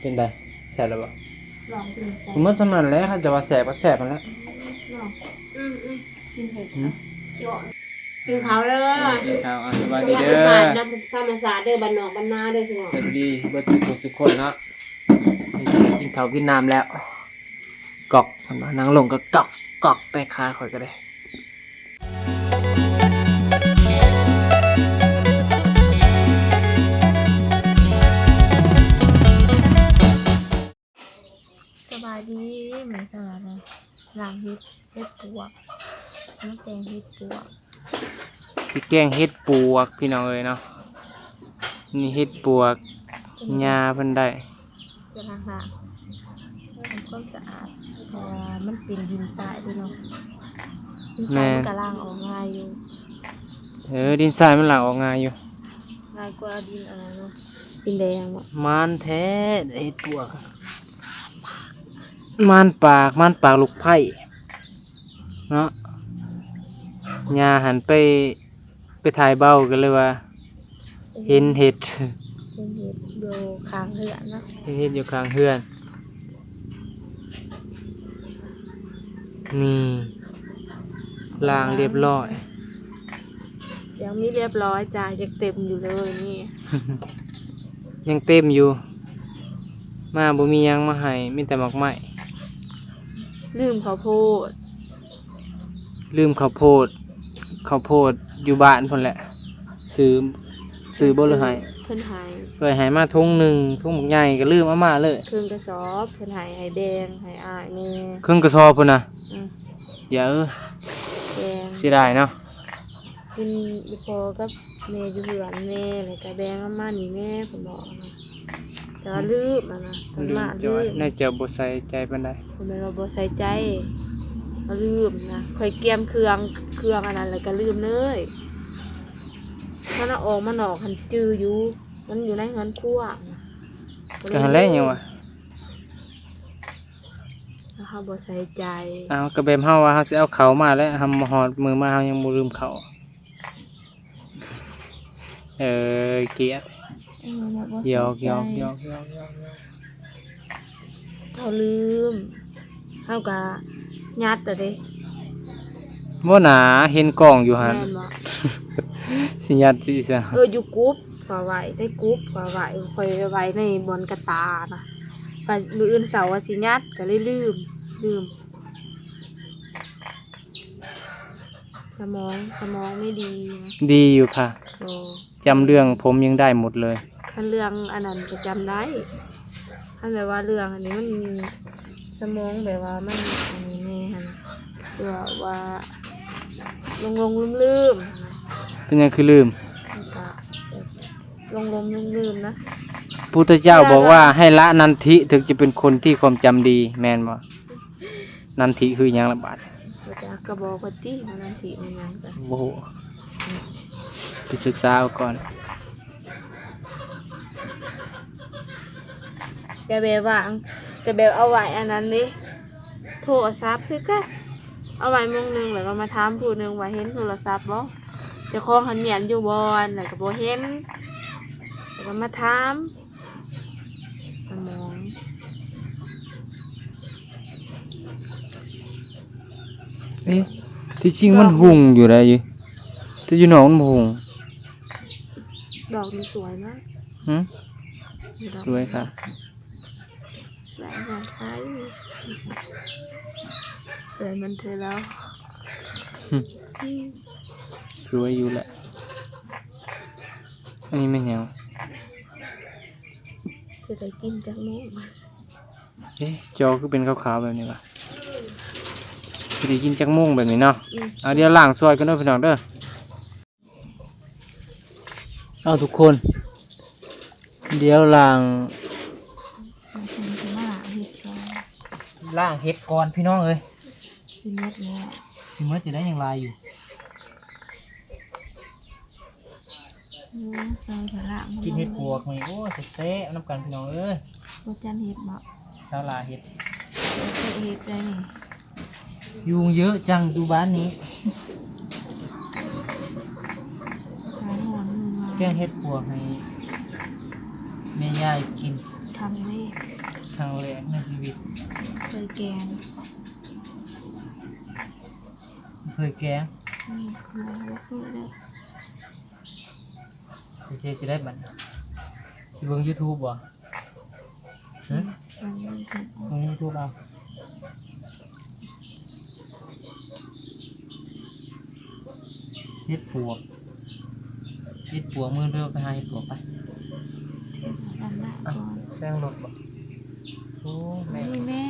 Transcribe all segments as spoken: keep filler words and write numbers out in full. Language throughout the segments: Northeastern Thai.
เป็นได แซ่บแล้วบ่ ลองกิน ผมว่าสำนันแหล้วเขาจะว่าแซ่บก็แซ่บนั่นแหละ ลอง อืมอืม กินเห็ด อืม กินเขาเลย กินข้าวอ่ะ สบายดีเด้อ ธรรมชาติเด้อบ้านนอกบ้านนาเด้อพี่น้อง สวัสดีเบิดทุกคนเนาะ นี่สิกินข้าวกินน้ำแล้ว กอกเห็นบ่ นั่งลงก็กอกกอก แต่ขาข่อยก็ได้ สบายดีเหมือนสลัดเลยล้างเห็ดเห็ดปวกน้ำแกงเห็ดปวก สิแกงเห็ดปวกพี่น้องเอ้ยเนาะ นี่เห็ดปวก ย่าเพิ่นได้ จะล้างล้างทำความสะอาดเพราะว่ามันเป็นดินทรายพี่น้องดินทราย แม่ มันก็ล้างออกง่ายอยู่ เออ ดินทรายมันล้างออกง่ายอยู่ ง่ายกว่าดินอะไรเนาะดินแดงเนาะ มันแท้เห็ดปวก มันปาก มันปากลูกไผ่เนาะ ย่าหันไป ไปถ่ายเบ้ากันเลยว่า เห็นเห็ด เป็นเห็ดอยู่ข้างเฮือนเนาะ เห็นเห็ดอยู่ข้างเฮือน นี่ ล้างเรียบร้อย ยังไม่เรียบร้อยจ้ายังเต็มอยู่เลยนี่ ยังเต็มอยู่ มาบ่มีหยังมาให้ มีแต่หมากไม้ ลืมข้าวโพด ลืมข้าวโพด ข้าวโพดอยู่บ้านพุ่นแหละ ซื้อ ซื้อบ่หรือให้ เพิ่นให้ เอ้ยให้มาถุงหนึ่ง ถุงบักใหญ่ก็ลืมเอามาเลย เครื่องกระสอบเพิ่นให้ให้แบ่งให้อ้ายแม่ เครื่องกระสอบพุ่นนะ อืม อย่าเออ แบ่ง เสียดายเนาะ กินอีพอกับแม่อยู่เฮือนแม่แล้วก็แบ่งเอามานี่แม่เพิ่นบอกนะแต่ว่าลืมอ่ะนะเพิ่น ลืม มา จอย ลืม น่าจะบ่ใส่ใจปานใด เพิ่นแม่นว่าบ่ใส่ใจก็ลืมนะข่อยเตรียมเครื่องเครื่องอันนั้นแล้วก็ลืมเลยมันเอาออกมานอกหันจืออยู่ มันอยู่ในเฮือนครัวนะ ก็หันแหล้วยังวะ แล้วเฮาบ่ใส่ใจ เอาก็แบบเฮาว่าเฮาสิเอาเข้ามาแล้ว เฮามาฮอดมื้อมาเฮายังบ่ลืมเข้า เออ เกลียด เออแบบบ่ หยอก ใส่ใจ หยอกหยอกหยอกหยอกหยอก เฮาลืมเฮาก็ยัดอะเด้ บ่หนา เห็นกองอยู่หั่น แม่นบ่ สิยัดสิซะ เอออยู่กรุ๊ปก็ไว้ได้กรุ๊ปก็ไว้ค่อยไว้ในบ่อนกระตานะก็มื้ออื่นเสาร์ว่าสิยัดก็เลยลืม ลืม สมองสมองไม่ดีนะ ดีอยู่ค่ะ โอ้ จำเรื่องผมยังได้หมดเลย คันเรื่องอันนั้นก็จำได้คันแบบว่าเรื่องอันนี้มันสมองแบบว่ามันอันนี้แน่หั่นนะคือว่าหลงหลงลืมลืมๆหั่นนะ เป็นหยังคือลืม มันก็แบบหลงหลงลืมลืมๆนะ พุทธเจ้าบอกว่าให้ละนันทิถึงจะเป็นคนที่ความจำดี แม่นบ่ นันทิคือหยังละบาด ก็จะกระบอกกะตี้มันนั่นสิมันยังกัน โอ้โห ไปศึกษาเอาก่อน จะแบบว่าจะแบบเอาไว้อันนั้นเด้โทรศัพท์คือกันเอาไว้หม่องหนึ่งแล้วก็มาถามผู้หนึ่งว่าเห็นโทรศัพท์บ่เจ้าของหันเมียนอยู่บ่อนแล้วก็บ่เห็นแล้วก็มาถามสมอง เอ๊ะ ที่จริงมันหุงอยู่ได้อยู่ แต่อยู่นอกมันบ่หุง ดอกนี้สวยนะ หึ ดอก สวยค่ะ สวยงามไทยสวยมันเธอแล้ว สวยอยู่แหละ อันนี้แม่นหยัง จะได้กินจากโมง เอ๊ะ จอคือเป็นขาวๆแบบนี้วะ สิได้กินจักโมงแบบนี้เนาะ อืม เอาเดี๋ยวล้างซอยกันเด้อพี่น้องเด้อ เอาทุกคน เดี๋ยวล้าง มาถึงจะมาล้างเห็ดก่อน ล้างเห็ดก่อนพี่น้องเอ้ย สิเม็ดแล้ว สิเมื่อจะได้ยังลายอยู่ เออใส่ถะละ กินเห็ดปวกนี่ โอ้แซ่บๆน้ำกันพี่น้องเอ้ย บ่จันเห็ดบ่ สาลาเห็ด เห็ดได้นี่ ยุงเยอะจังดูบ้านนี้ ขายหอนหนึ่งมา แกงเห็ดปวกให้แม่ยายกิน ครั้งแรก ครั้งแรกในชีวิต เคยแกง เคยแกง อืม บ่เคยเลย สิเฮ็ดจั่งใดบัดนี้ สิเบิ่ง YouTube บ่ หึ อืม เบิ่ง YouTube เอา เฮ็ดปวก เฮ็ดปวก มื้อเดียวไปหาเฮ็ดปวกไป เดี๋ยวก่อนนะ อ่ะ ก่อน แซงรถบ่ โอ้ แม่ นี่แม่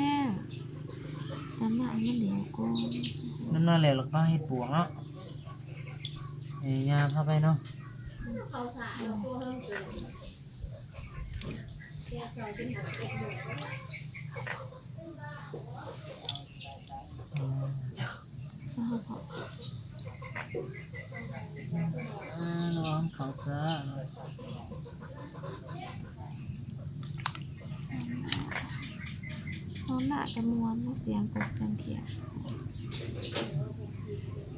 น้ำหน้ามันเดี๋ยวก่อน น้ำหน้าแล้วเราก็เฮ็ดปวกเนาะ เอ้ย ย่าพาไปเนาะ อืม อ่า ระวังเขาซะ นอนหน้าจะม่วนเนาะ เสียงกบจังเทีย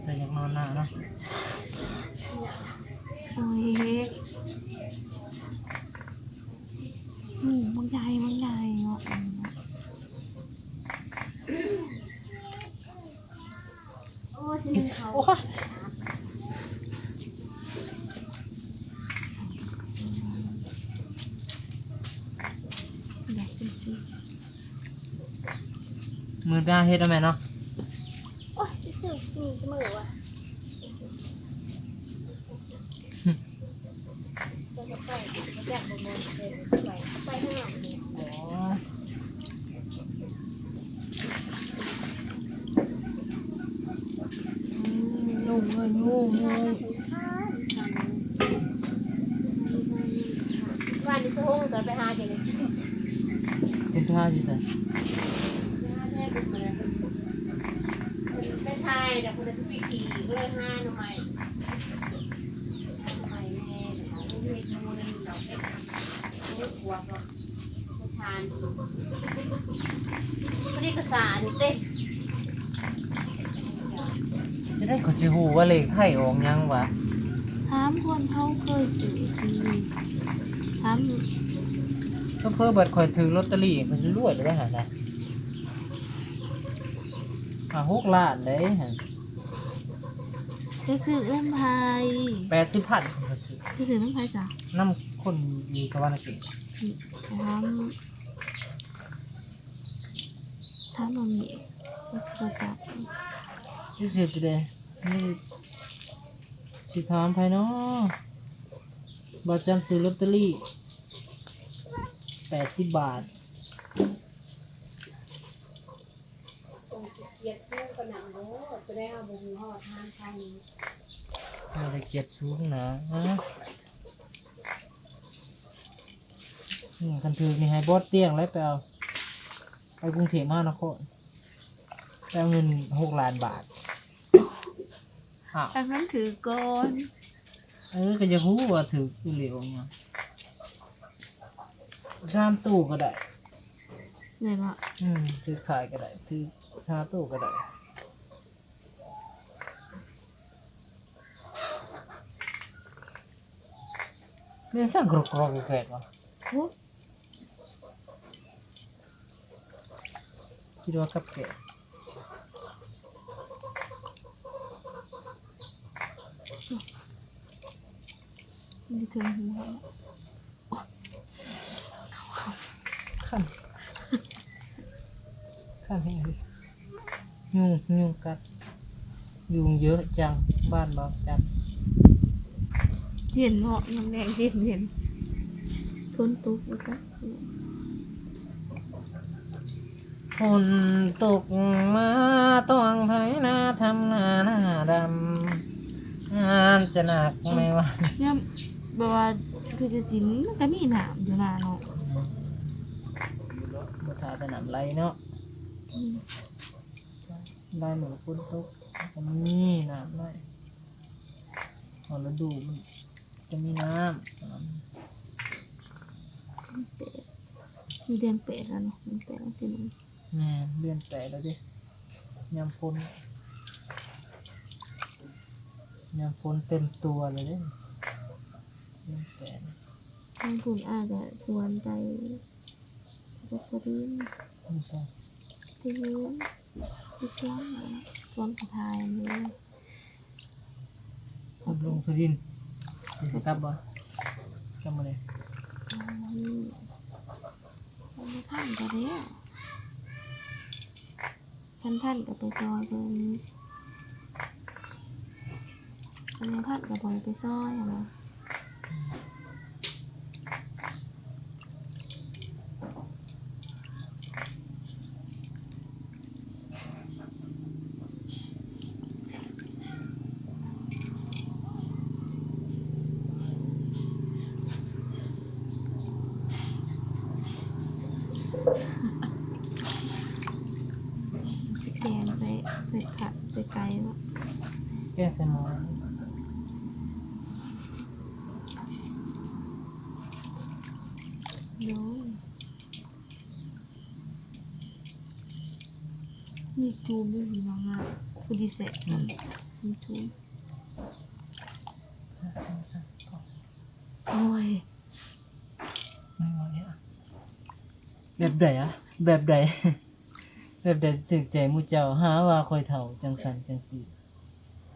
แต่อยากนอนหน้าเนาะ โอ้ย อืม มันใหญ่ มันใหญ่เนาะ โอ้ย สิหนึ่งเขา โอ้ย อยากกินสิ มื้อหน้าเฮ็ดเอาแม่เนาะ โอ้ย สิซื้อมีเสมอว่ะ จะไป จะไป จะไปข้างหลังเนี่ย อ๋อ อืม ยุ่งเลย ยุ่ง ยุ่ง บ้านนี้สะโฮงจะไปหาเดี๋ยวนี้ เป็นท่าอยู่ไส ไปหาแท้เป็นมาแล้ว เป็นไปถ่ายแต่คนละทุกพิธีก็เลยหาหน่อไม้ หน่อไม้แน่ เดี๋ยวหาเฮ็ดหมู่หนึ่งดอกเฮ็ด เฮ็ดบวกดอก บ่ทาน พอดีกระสานี่เต็ม จะได้เขาสิฮู้ว่าเลขไทยออกหยังวะ ถามคนเขาเคยซื้อที่ ถาม เผลอๆบัดข่อยถืกลอตเตอรี่ก็สิรวยเลยหั่นนะ ห้าหกล้านเด้หั่น จะซื้อนำไผ แปดสิบพัน จะซื้อนำไผจ้ะ นำคนอยู่สวรรณเขต ถาม ถามบ่มี บ่จัก จักสิเฮ็ดจั่งใด นี่สิถามไผเนาะ บ่าวจันซื้อลอตเตอรี่ แปดสิบบาท คงสิเกลียดสูงปานนั้นบ่ จะได้เอาบ่ฮู้ฮอดทางไผ บ่ได้เกลียดสูงนะ อืม คันถืกนี่ให้บอสเตี้ยงแล้วไปเอา ไปกรุงเทพมหานคร ไปเอาเงินหกล้านบาท อ้าว ให้มันถืกก่อน เออ ก็อยากฮู้ว่าถืกอีหลีบ่เนี่ย สามตัวก็ได้ แม่นบ่ อืม ถืกท้ายก็ได้ ถืกห้าตัวก็ได้ แม่นสั่งกรอกๆแกรกๆวะ โอ้ คิดว่ากับแกะ มันจะเทิงหูเขา คัน คันแฮงเลย ยุง ยุงกัด ยุงเยอะจัง บ้านบ่าวจัน เย็นเนาะ น้ำแดงเย็นเย็น ฝนตกบ่จ๊ะ ฝนตกมาต้องไถนาทำนาหน้าดำ งานจะหนักไม่ว่า ยามแบบว่าคือจะสิมันก็มีน้ำอยู่นาเนาะ บ่ท่าแต่น้ำไหลเนาะ อืม หลายมื้อฝนตก มันก็มีน้ำไหล ฮอดฤดูมันจะมีน้ำ มันแปด มีเดือนแปดแล้วเนาะ เดือนแปดวันที่หนึ่ง แม่น เดือนแปดแล้วเด้ ยามฝน ยามฝนเต็มตัวเลยเด้ เดือนแปด ทางคุณอาจจะชวนไป กระดิน ไม่ใช่ ที่ยืนที่เชียงนะสวนสะพายนี่ บำรุงสุรินทร์สิกลับบ่ กลับมื้อใด อืม มันบ่ทันก็เด้ คันทันก็ไปซอยเพิ่น คันบ่ทันก็บ่ให้ไปซอยหั้นนะ แกงใส่ ใส่ผัก ใส่ไก่เนาะ แกงใส่หมอ โดย มีจูมด้วยพี่น้องอ่ะ คือดีแซ่บ อืม มีจูม โอ้ย ไม่ไหวอะ แบบใดอะ แบบใด แบบใดถืกใจหมู่เจ้า หาว่าข้อยเฒ่าจังซั่นจังซี่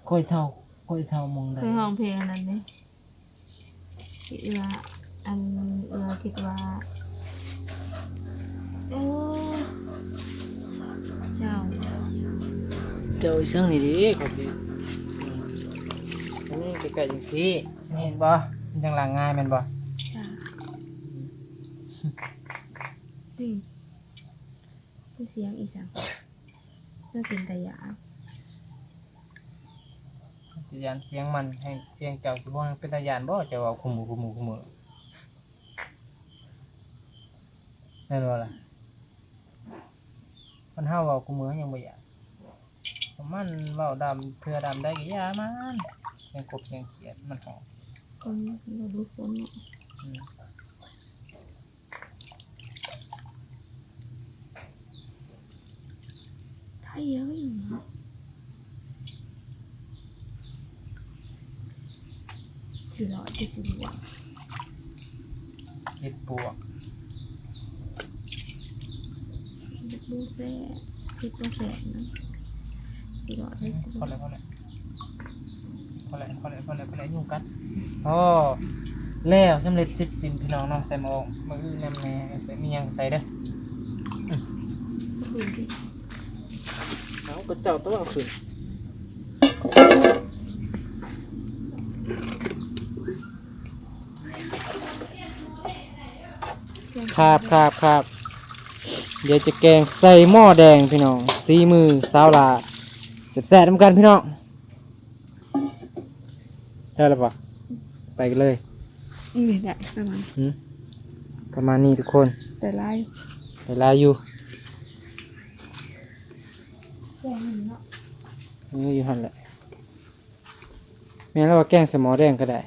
ข้อยเฒ่า ข้อยเฒ่าหม่องใด เคยร้องเพลงอันนั้นนี่ ที่เอื้อ อันเอื้อคิดว่า โอ้ เจ้า เจ้าอีสังนี่ดิ ข้อยสิ อืม อันนี้ใกล้ๆจังซี่ นี่เห็นบ่ มันจังล้างง่ายแม่นบ่ จ้ะ อืม คือเสียงอีสัง มันเป็นตาย้าน ตาย้านเสียงมัน แฮ่งเสียงเจ้าสิบ่เป็นตาย้านบ่ เจ้าเว้าคุมื้อ คุมื้อ คุมื้อ แม่นบ่ล่ะ คันเฮาเว้าคุมื้อเฮายังบ่ย้าน มันเว้าดำเทื่อดำได้ก็อย่ามัน เสียงกบเสียงเขียดมันฮ้อง คนฤดูฝนเนาะ อืม ไทยเยอะอยู่นะ สิรอดที่สิบวก เฮ็ดปวก เฮ็ดบ่แซ่บ เฮ็ดบ่แซ่บนะ สิรอดที่สิบวก พอแล้ว พอแล้ว พอแล้ว พอแล้ว พอแล้ว พอแล้ว ยุงกัด อ๋อ แล้วสำเร็จเสร็จสิ้นพี่น้องเนาะ ใส่หม้อ มื้ออื่นนำแม่ ใส่ มีหยังใส่เด้อ อืม เอากระเจ้าตัวเอาขึ้น ครับ ครับ ครับ เดี๋ยวจะแกงใส่หม้อแดงพี่น้อง ฝีมือสาวหล่า แซ่บๆนำกันพี่น้อง ได้แล้วปะ ไปกันเลย นี่แหละประมาณ หืม ประมาณนี้ทุกคน แต่หลาย แต่หลายอยู่ แกงนี่เนาะ เออ อยู่หั่นแหละ แม่นแล้วว่าแกงใส่หม้อแดงก็ได้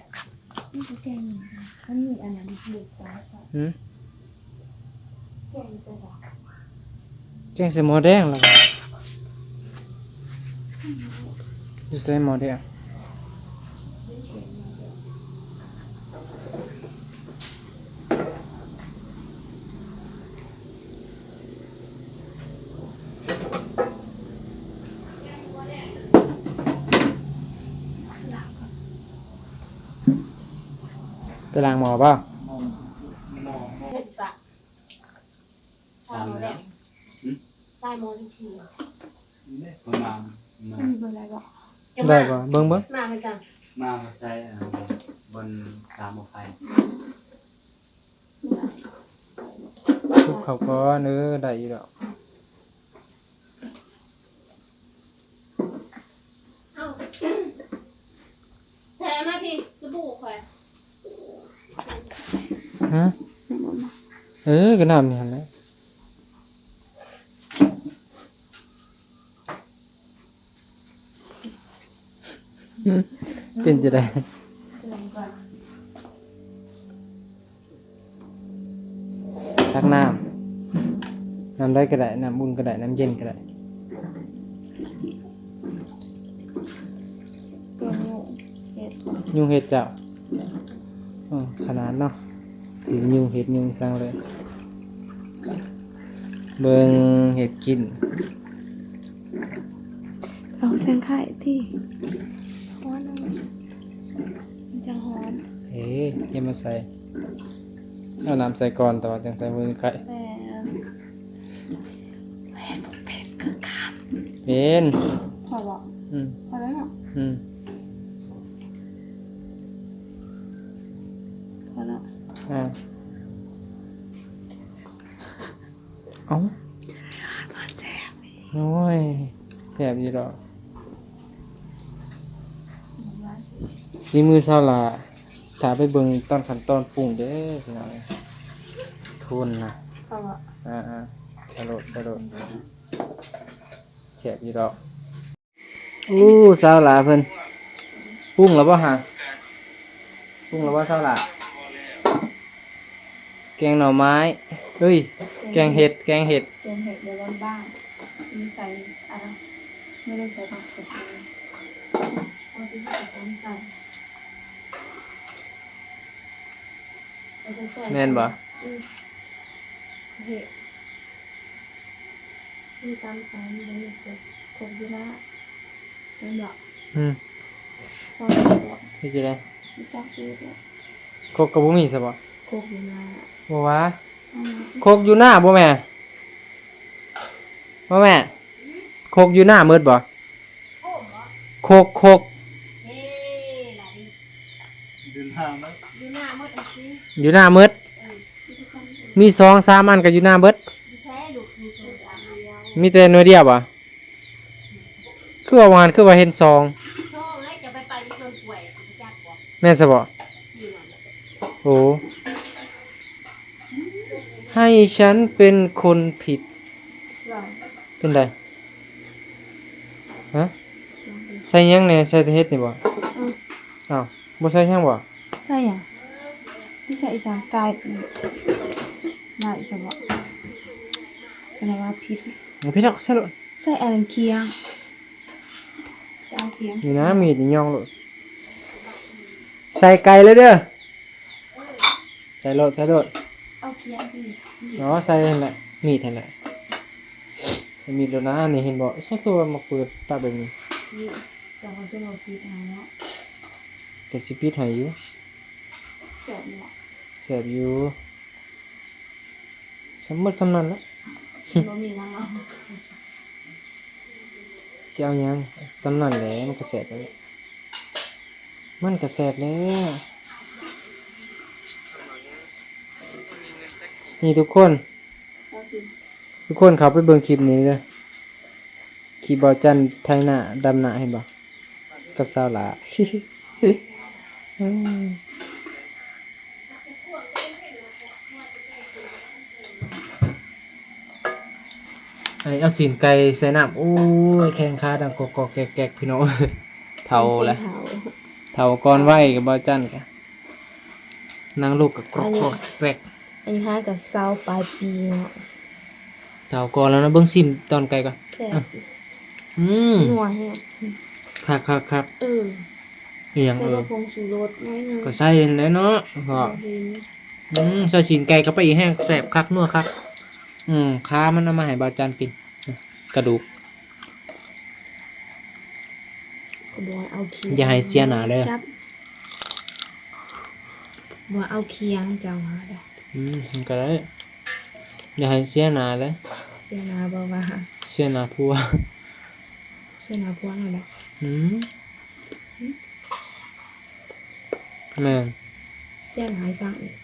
นี่ก็แกงนี่นะ มันมีอันนั้นเด็ดกว่า หืม แกงใส่หม้อแดงเหรอ อยู่ใส่หม้อแดง ไปล้างหม้อเปล่า เห็นปะ ตามแล้ว หืม ตายหมดทุกที ประมาณ อืม บ่ได้บ่ ได้บ่ เบิ่ง เบิ่ง มาเหมือนกัน มาใส่ อ่า บนตามออกไป คลุกเข้าก่อน เออ ได้อยู่ดอก เอา ใส่มาพี่ สบู่ข่อย ฮะ เออ ก็น้ำนี่หั่นแหละ เป็นจะได้ ตักน้ำ น้ำใดก็ได้ น้ำอุ่นก็ได้ น้ำเย็นก็ได้ ตัวยุงเห็ด ยุงเห็ดเจ้า อ๋อ ขนาดเนาะ ถือยุงเห็ดยุงสังเลย เบิ่งเฮ็ดกิน เอาแซงไข่ติ หัวหนึ่ง มันจะหอม เอ๊ะ อย่ามาใส่ เอาน้ำใส่ก่อน แต่ว่าจังใส่เบิ่งไข่ แต่ เห็นบ่เป็นคือกัน เป็น พอบ่ อืม พอแล้วเนาะ อืม พอแล้ว อ่า เอ้า มันแซ่บ โอ้ย แซ่บอยู่ดอก สีมือสาวหล้า ถ้าไปเบิ่งตอนขั้นตอนปรุงเด้อพี่น้อง ทุนนะ เอาละ อ่าๆ สะโลด สะโลด แซ่บอยู่ดอก อู้ สาวหล้าเพิ่น ปรุงแล้วบ่ฮะ ปรุงแล้วบ่สาวหล้า แกงหน่อไม้ เฮ้ย แกงเห็ด แกงเห็ด แกงเห็ดแบบบ้านๆ ไม่ใส่อะไร ไม่ได้ใส่ผักสดเลย เอาที่ใส่น้ำตาล แม่นบ่ อืม เห็ด มีตำสาม มีเห็ด ครกอยู่หน้า แม่นบ่ อืม พอแล้ว เฮ็ดจั่งใด มีจักซื้อแล้ว ครกก็บ่มีซะบ่ ครกอยู่หน้า บ่ว่า อืม ครกอยู่หน้าบ่แม่ บ่แม่ ครกอยู่หน้าหมดบ่ ครก ครก อยู่หน้าหมด อยู่หน้าหมด มีสองสามอันก็อยู่หน้าเบิด มีแต่หน่วยเดียวบ่ คือว่าว่าหั่น คือว่าเห็นสอง แม่นซะบ่ โอ้ ให้ฉันเป็นคนผิด เป็นได ฮะ ใส่หยังแหน่ ใส่แต่เห็ดนี่บ่ อืม อ้าว บ่ใส่หยังบ่ ใส่หยัง ไม่ใส่อีสานใต้ อืม ได้แต่ว่า แสดงว่าผิด บ่ผิดดอก ใส่โลด ใส่อันเคียง เอาเคียง นี่นะ มีดนี่ย่องโลด ใส่ไก่เลยเด้อ ใส่โลด ใส่โลด เอาเคียงสิ อ๋อ ใส่หั่นแหละ มีดหั่นแหละ ใส่มีดโลดนะ นี่เห็นบ่ ใส่คือว่ามาเปิดตาแบบนี้ นี่ แต่เขาจะมาปิดให้เนาะ ก็สิปิดให้อยู่ แซ่บเนาะ แซ่บอยู่ สมมุติส่ำนั้นละ บ่มีหยังเอา สิเอาหยัง ส่ำนั้นแหละ มันก็แซ่บแล้ว มันก็แซ่บแล้ว นี่ทุกคน ทุกคนเข้าไปเบิ่งคลิปนี้เด้อ คลิปบ่าวจันไถนาดำนา เห็นบ่ กับสาวหล้า อืม อันนี้เอาซีนไก่ใส่น้ำ โอ้ย แข้งขาดังกอกๆแกกๆ พี่น้อง เฒ่าแล้ว เฒ่า เฒ่าก่อนวัยกับบ่าวจันกะ นั่งลูกกะกรอกๆแกรกๆ อันนี้ห้ากับซาวปลายปีเนาะ เฒ่าก่อนแล้วนะ เบิ่งซิมตอนไก่ก่อน แซ่บ อ่ะ อืม นัวแฮง คักๆๆ เออ อีหยัง ใส่ เออ ผงชูรสหน่อยหนึ่ง ก็ใส่หั้นแหละเนาะ พอ อืม ใส่ซีนไก่เข้าไปอีก แฮงแซ่บคัก นัวคัก อืม ขามันเอามาให้บ่าวจันกิน กระดูก ก็บอกเอาเคียง อย่าให้เสียหน้าเด้อ จับ บอกเอาเคียงเจ้ามาเด้อ อืม มันก็ได้ อย่าให้เสียหน้าเด้อ เสียหน้าบ่ว่า เสียหน้าผัว เสียหน้าผัวนั่นแหละ อืม แม่น เสียหน้าอีสังอีก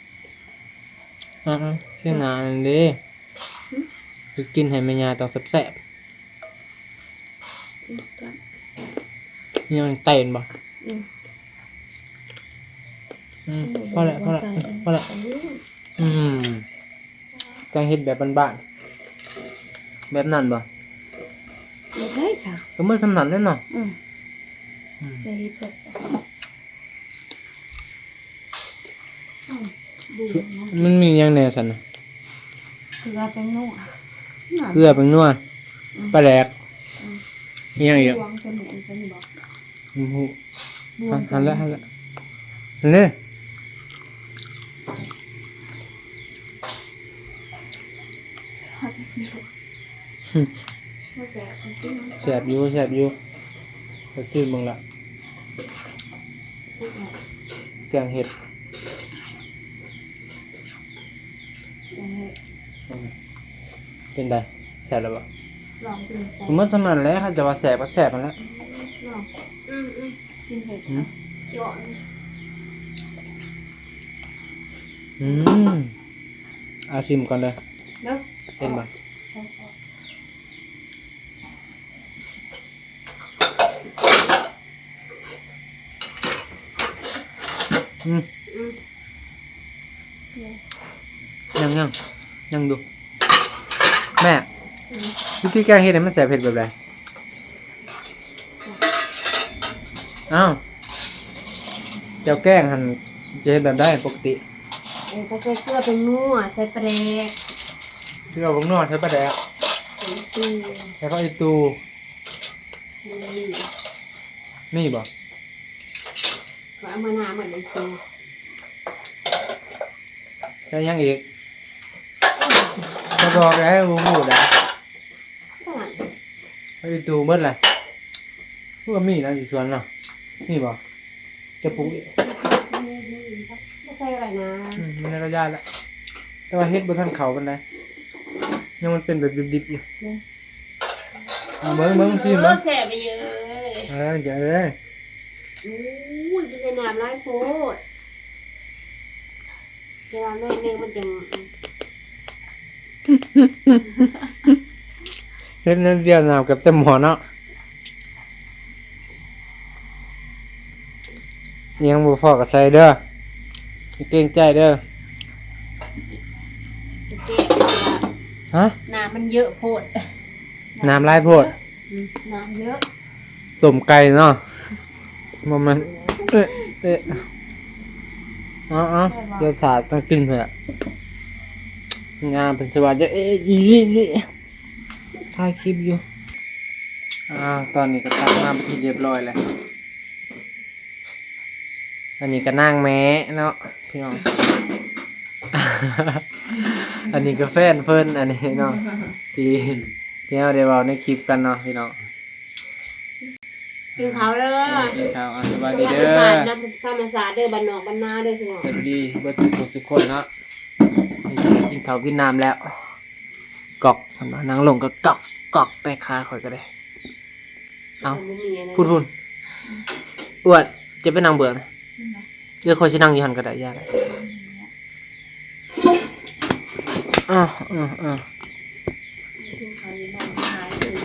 อ่าๆ เสียหน้านั่นเด้ หึ ไปกินให้แม่ย่าต้องแซ่บๆ อืม จ้ะ ยังเต้นบ่ อืม อืม พอแล้ว พอแล้ว ใส่ พอแล้ว อันนี้ อืม จั่งเฮ็ดแบบบ้านๆ แบบนั้นบ่ เฮ็ดได้จ้ะ ก็เหมือนส่ำนั้นแหละเนาะ อืม อืม ใส่เห็ดแบบ อ้าว ดูเนาะ มันมีหยังแหน่ซั่นน่ะ เกลือ แป้งนัว เกลือ แป้งนัว อืม ปลาแดก อืม มีหยังอีก บวงตัวนี้ อันนี้บ่ อืม บวง หั่น หั่นแล้ว หั่นแล้ว หั่นเลย อืม แซ่บอยู่ แซ่บอยู่ ไปซื้อมึงละ แกงเห็ด เป็นไง แซ่บแล้วบ่ ลองกิน ผมว่าสำนันแหละ เขาจะว่าแซ่บก็แซ่บนั่นแหละ ลอง อืมอืม กินเห็ด อืม เจาะ อืม เอาชิมก่อนเลย เนาะ เป็นบ่ อืม อืม ยัง ยัง ยังดู แม่ อืม วิธีแกงเห็ดให้มันแซ่บเห็ดแบบใด อ้าว เจ้าแกงหั่น จะเห็ดแบบใดปกติ เออ ก็ใส่เกลือ เป็นนัว ใส่ปลาแดก เกลือ ผงนัว ใส่ปลาแดก ใส่อีตู ใส่ผักอีตู นี่ นี่บ่ ก็เอามาหน้าเหมือนไอ้ตู ใส่ยังอีก ก็บอกแล้ว บ่ฮู้นะ เท่านั้น ผักอีตูเบิดแหละ มันก็มีนะอยู่สวนเนาะ นี่บ่ จะปลูกอีก ไม่ใช่อะไรนะ อืม มันก็ย่านละ แต่ว่าเห็ดบ่ทันเข้าปานใด ยังมันเป็นแบบดิบๆอยู่ อืม อ่ะ เบิ่ง เบิ่ง ชิมเบิ่ง โอ้ แซ่บไปเยอะ เออ เดี๋ยวเลย อุ้ย เป็นน้ำหลายโพด เวลาน้อยหนึ่งมันจะ เห็ดนิดเดียวน้ำเกือบเต็มหม้อเนาะ ยังบ่พอก็ใส่เด้อ อย่าเกรงใจเด้อ เกรงใจ ฮะ น้ำมันเยอะโพด น้ำหลายโพด อืม น้ำเยอะ ต้มไก่เนาะ บ่แม่น เอ๊ะ เอ๊ะ เอา เอา เดี๋ยวสาดต้องกินเถอะ งามเป็นสวัสดิ์ เอ๊ะ อีนี่ นี่ ถ่ายคลิปอยู่ อ่า ตอนนี้ก็ตักมาเป็นที่เรียบร้อยแล้ว อันนี้ก็นางแม่เนาะ พี่น้อง อันนี้ก็แฟนเพิ่น อันนี้เนาะ ที่ ที่เราได้เว้าในคลิปกันเนาะ พี่น้อง กินข้าวเด้อ อ่า กินข้าว อ่า สวัสดีเด้อ ธรรมชาตินะ ธรรมชาติเด้อ บ้านนอกบ้านนาเด้อพี่น้อง สวัสดีเบิดทุกคนทุกคนเนาะ นี่สิกินข้าวกินน้ำแล้ว ก๊อก เพิ่นว่านั่งลงก็ก๊อก ก๊อก ไป ขาข่อยก็ได้ เอ้า มันบ่มีอันนั้น พุ้น พุ้น อ้วน จะไปนั่งเบื้องนะ เออ ข่อยสินั่งอยู่หั่นก็ได้ ย่าได้ อ่ะ อ่ะ อ่ะ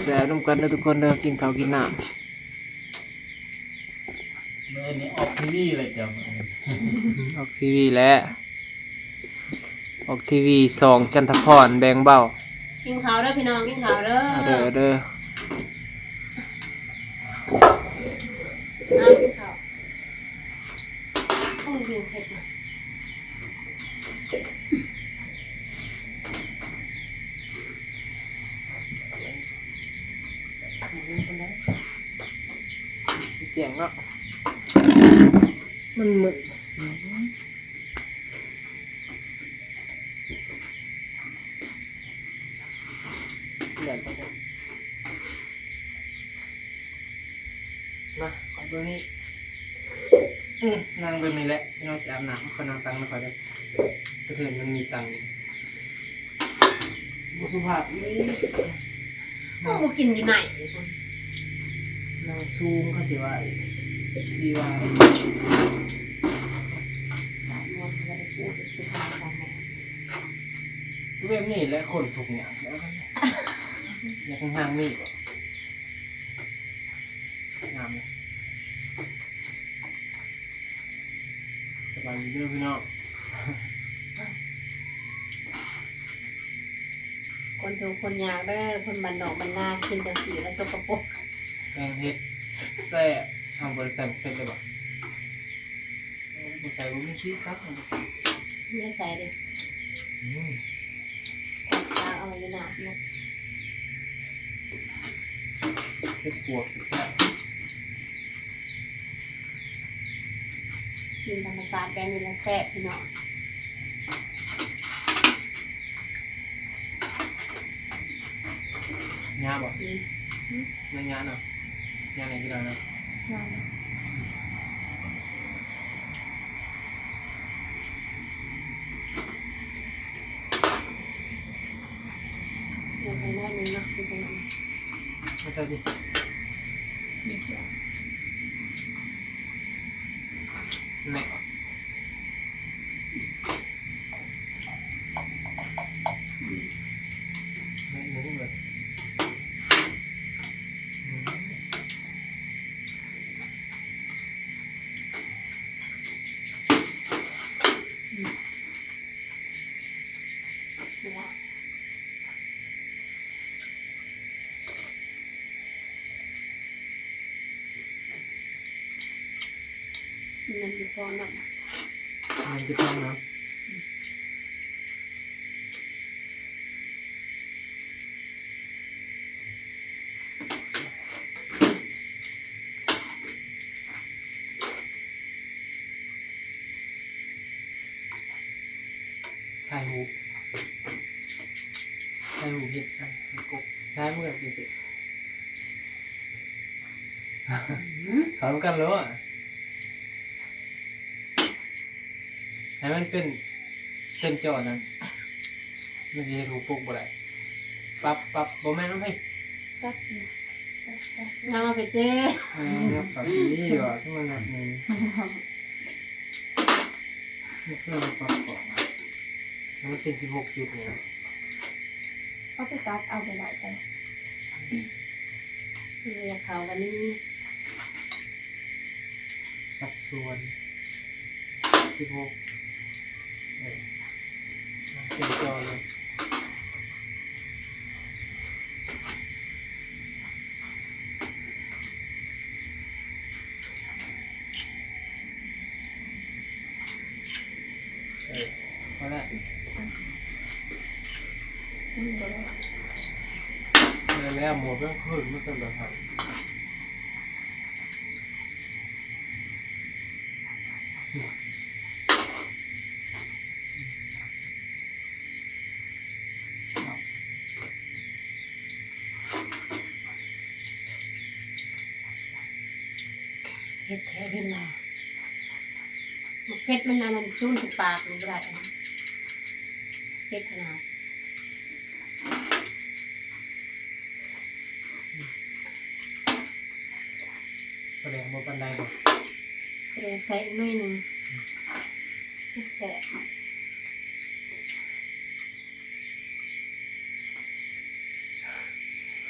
แซ่บนำกันเด้อทุกคนเด้อ กินข้าวกินน้ำ มื้อนี้ออกทีวีเลยจ้ะ ออกทีวีแล้ว ออกทีวี สอง จันทพร แบ่งเบา กินข้าวเด้อพี่น้อง กินข้าวเด้อ เอาเด้อ เอาเด้อ มากินข้าว โอ้ย เห็ดนะ แจ้งเนาะ มันมืด เดี๋ยว มา ขอเบิ่งนี่ อืม นั่งแบบนี้แหละ พี่น้องสิอาบน้ำ ขอนั่งตังค์หน่อยเด้อ กระเทือนมันมีตังค์อยู่ บ่สุภาพอีก โอ้ บ่กินอยู่ไหน นั่งสูงเขาสิว่าอีก เอฟซีว่า แบบนี้แหละคนทุกข์ยาก อยากให้ห้างมีบ่ งามเลย สบายดีเด้อพี่น้อง คนทุกข์คนยากเด้อ คนบ้านนอกบ้านนา กินจังซี่แล้วสกปรก แกงเห็ดแซ่บ ทำบริษัทเสร็จเลยบ่ เออ บ่ใส่บ่มีขี้ครับ เนี่ยใส่ดิ อืม เอา เอาอยู่น้ำนะ เห็ดปวกแซ่บ กินธรรมชาติแบบนี้แหละแซ่บพี่น้อง หญ้าบ่ อืม เนื้อหญ้าเนาะ หญ้าไหนกินได้เนาะ ได้ เดี๋ยวไปหน่อยนึงเนาะ ไปตรงนั้น ไม่ใช่ดิ นี่ นี่ อืม นี่ นี่เลย อืม อืม มันจะพองนะ มันจะพองนะ ถ่ายรูป ถ่ายรูปเฮ็ด อ่ะ กบ ถ่ายมือจังซี่ อืม เขานำกันโลดอะ ให้มันเป็น เป็นจอนั้น มันสิเฮ็ดรูปปกบ่ได้ ปรับ ปรับ บ่แม่นนำให้ ปรับ ปรับ ปรับ เอาไปเจ้ เออ ปรับดีว่ะ ที่มันหนักมือ นี่คือเราปรับก่อนนะ แล้วมันเป็นสิบหกจุดเนี่ยนะ เอาไปตัดเอาไปได้จ้ะ เรียกเขาวันนี้ สัดส่วน สิบหก เออ เต็มจอเลย เออ พอแล้ว อืม พอแล้ว แล้วหมดก็คืนไม่เป็นไรครับ เผ็ดแท้เพิ่นว่า บักเผ็ดมันอันนั้น ซูนใส่ปากมันบ่ได้ เผ็ดขนาด ปลาแดกบ่ปานใดบ่ ปลาแดกใส่อีกหน่อยหนึ่ง แซ่บ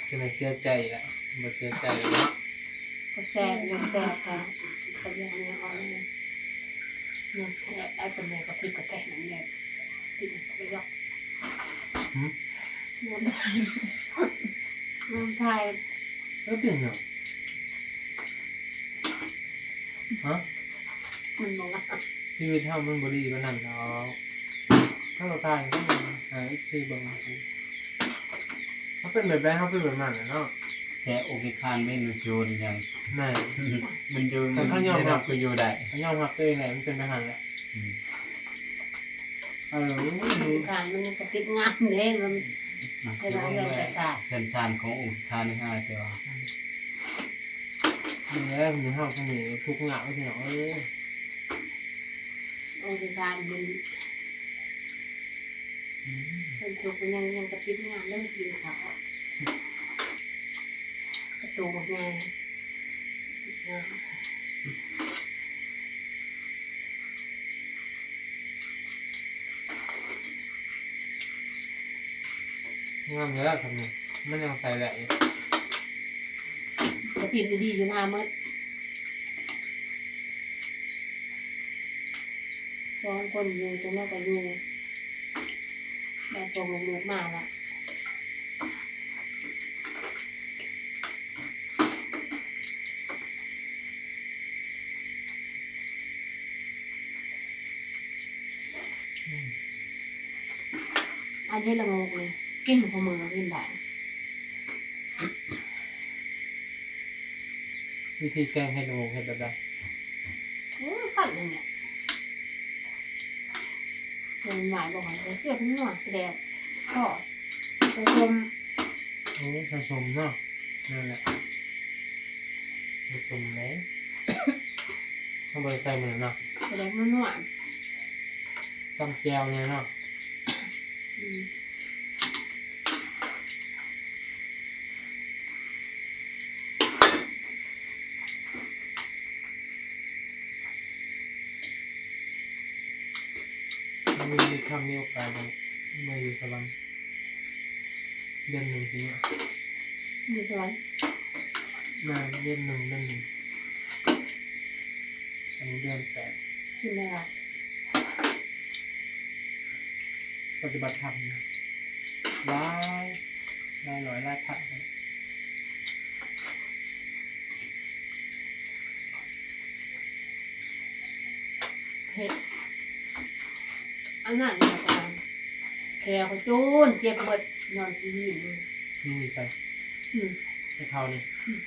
จะไม่เสียใจอีกละ บ่เสียใจอีกละ ก็แซ่บอยู่ แซ่บค่ะ ก็ยังไม่เอาเลย ยังแซ่บ ไอ้คนเดียวก็คือกระแทกนั่นแหละ กินไปหรอก หืม น้ำไทย แล้วเป็นหยัง ฮะ มันบอกว่า ชีวิตเฮามันบ่ดีปานนั้นดอก ถ้าเราตายก็มันหาเอฟซีเบิ่ง เขาเป็นแบบใด เขาเป็นแบบนั้นแหละเนาะ แต่โอเคคานไม่มันโยนยัง แม่น มันโยน แต่เขายอมรับ มันก็อยู่ได้ เขายอมรับตัวเองแหละ มันเป็นแบบนั้นแหละ อืม เออ มันอยู่ โอเคคานมันกระติดงามเด้ มัน มัน เวลาเดินไปตลาด เส้นทางของโอเคคานนี่ฮะ แต่ว่า อืม มันแล้วมันเฮาคนนี้ทุกข์ยากพี่น้องเอ้ย โอเคคานมัน อืม เพิ่นทุกข์มันยัง ยังกระติดงามเรื่องกินเขา กระตูบักใหญ่ งามแล้วครับเนี่ย มันยังใส่ได้อยู่ กระติดดีๆอยู่หน้ามืด สองคนอยู่จังได๋ก็อยู่ ได้พวกลูกๆมาละ อืม อันเฮ็ดละโงกนี่ กินของมื้อก็กินได้ วิธีแกงเห็ดละโงกเห็ดแบบใด โอ้ย ขั้นนั่นแหละ ส่วนหลายบอกให้เกลือทั้งหมดแดด ทอด ผสม โอ้ ผสมเนาะ นั่นแหละ ผสมเลย ต้องไปใส่มันเนาะ แสดงมันนวด ตำแจ่วเนี่ยเนาะ อืม มี มีคำมีโอกาสมาอยู่สวรรค์ เดือนหนึ่งทีเนี้ย อยู่สวรรค์ มาเดือนหนึ่ง เดือนหนึ่ง อันนี้เดือนแปด กินอะไร ปฏิบัติธรรมนะ หลาย หลายร้อย หลายพัน เผ็ด อันนั้นนะจ๊ะ แขวเขาจูน เจ็บเบิด ย้อนอีหลีน นี่ใส่ อืม ให้เขานี่ อืม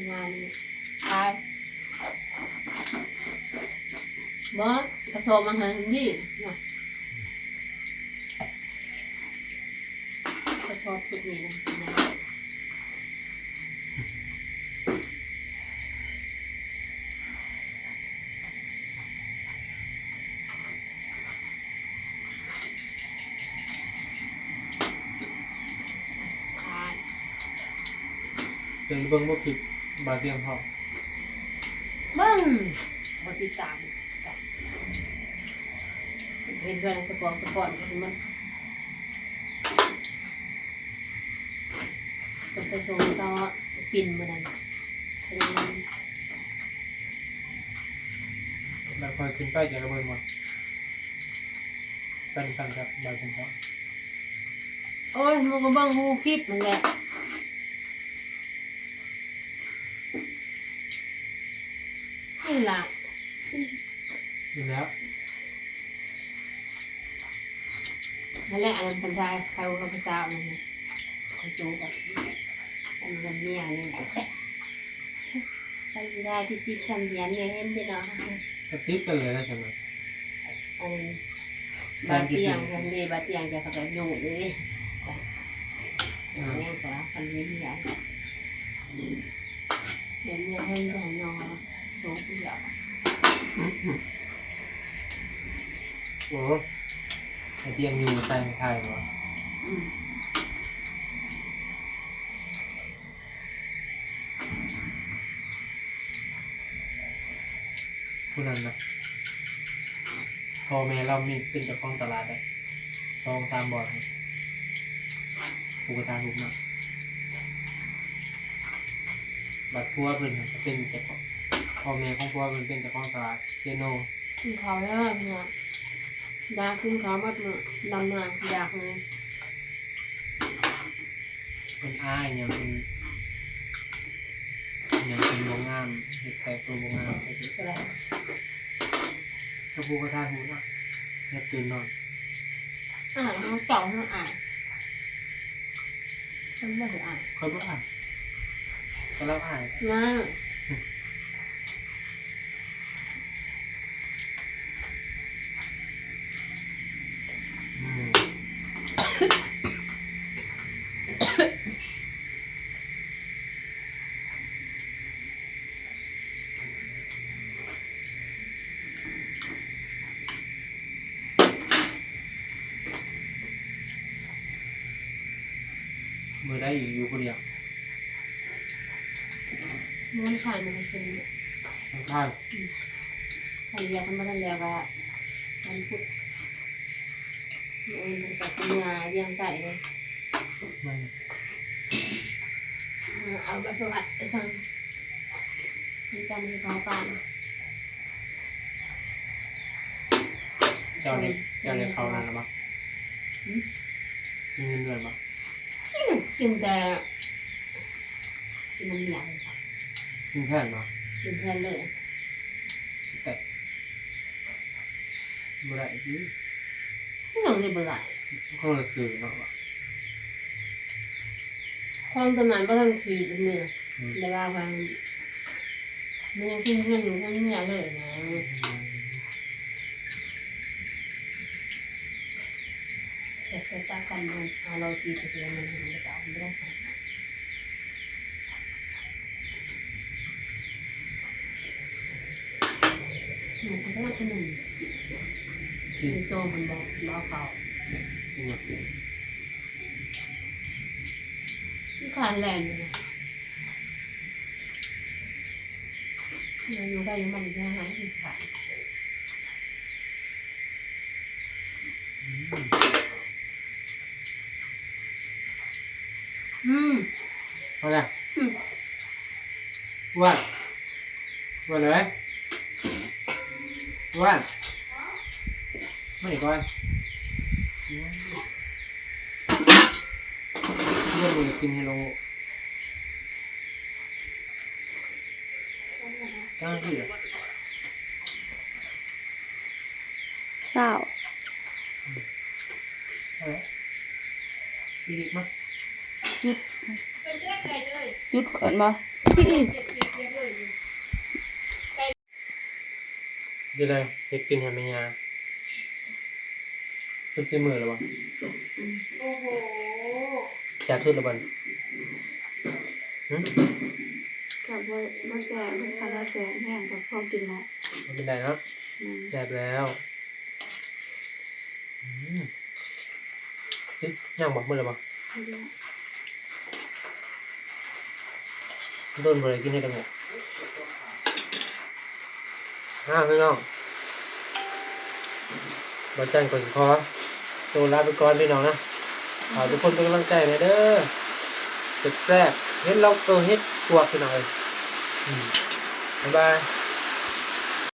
งานนี้ ไป บ่ กระสอบมาให้ดีนะ กระสอบชุดนี้นะ เดี๋ยวเบิ่งบ่คลิปบ่าวเตียงพร้อม เบิ่ง บ่ติดตาม เห็นเพื่อนสปอนสปอนมัน มันไปส่งต่อปิ่นมื้อนั้น เป็นไง แล้วค่อยขึ้นไปจะกระเบิ่งบ่ เป็นกันกับบ่าวเตียงพร้อม โอ้ย มันก็เบิ่งฮูคลิปนั่นแหละ นี่ล่ะ นี่แล้ว นั่นแหละ อันนั้นคนไทย เขาเขาไปสาวนั่นน่ะ เขาจูบอ่ะ อันนั้นเมียนี่แหละ ไปไม่ได้ที่ติดกันเดียนเนี่ยเห็นเด้อเนาะ ก็ติดกันเลยนะใช่ไหม อัน บาดเตียง ทางเดียว บาดเตียงจะเขาไปอยู่เลย อ่า โอ้ย แต่ว่าคันนี้เมีย เห็นเนี่ยเห็นแต่นอน โตเดียว โอ้ ไอเตียงอยู่ใต้ไทยบ่ อืม ผู้นั้นนะ พ่อแม่เรามีเป็นเจ้าของตลาดอะ สองสามบ่อน ผู้กระทาทุกข์นะ บัดผัวเพิ่นก็เป็นเจ้าของ พ่อแม่ของผัวเพิ่นเป็นเจ้าของตลาดเซโน กินข้าวแล้วพี่น้อง อยากกินข้าวหมดมื้อ ดำนาอยากเลย เพิ่นอายเนี่ย เพิ่น เนี่ย เพิ่นบ่งาม เฮ็ดแต่ตัวบ่งาม ก็ได้ กระปูกระทาหูเนาะ เฮ็ดตื่นนอน อ่าน เขาเจ้าเขาอ่าน ฉันบ่ได้อ่าน ข้อยบ่อ่าน ก็เราอ่าน นะ อืม มื้อใดอีกอยู่ผู้เดียว มื้อวันอังคารมันเป็น วันอังคาร อืม วันเดียวกันมาแล้วก็วันพุธ เออ มันก็เป็นงานเลี้ยงไก่เลย แม่น เออ เอาไปประวัติไปสั่ง มันจำที่เขาปาน เจ้าได้ เจ้าได้เข้านั่นแล้วบ่ หืม มีเงินเดือนบ่ กิน กินแต่ กินน้ำเมียเลยค่ะ กินแทนบ่ กินแทนเลย แต่ บ่ได้สิ ยังได้บ่ได้ คนละคือเนาะ ของตัวนั้นบ่ทันขีดเลย อืม แต่ว่ามัน มันยังกินเงินอยู่เงินเมียเลยนะ อืม ตากันมันเอาเราตีไปเสียมันมันจะเอาไม่ได้ค่ะหนูก็ได้คนหนึ่ง กิน มีโจมันบอกรอเขา กินหยัง ที่คานแลนด์เนี่ยมันอยู่ได้ยังมันยังไงที่ขาด อืม เอาละ อืม อ้วน อ้วนเลย อ้วน มานี่ก่อน อ้วน อ้วนเลยกินให้ลง ตั้งที่เหรอ เศร้า เอาละ อีกมั้ย จุด จุดก่อนบ่ จะได้เฮ็ดกินให้แม่ย่า สุดที่มือแล้วบ่ อืม โอ้โห แซ่บสุดแล้วบ่ หึ กับว่าว่าแซ่บมันคาราแซ่บแห้งกับพอกินละ มันเป็นไดเนาะ อืม แซ่บแล้ว อืม เฮ้ย ย่างบ่ มื้อละบ่ เอาละ โดนบ่ได้กินเฮ็ดละโงก อ่า พี่น้อง บ่าวจันก็สิขอตัวลาไปก่อนพี่น้องนะ ฝากทุกคนเป็นกำลังใจหน่อยเด้อ แซ่บๆ เฮ็ดลาวเกาเฮ็ดปวกพี่น้องเอ้ย อืม บ๊ายบาย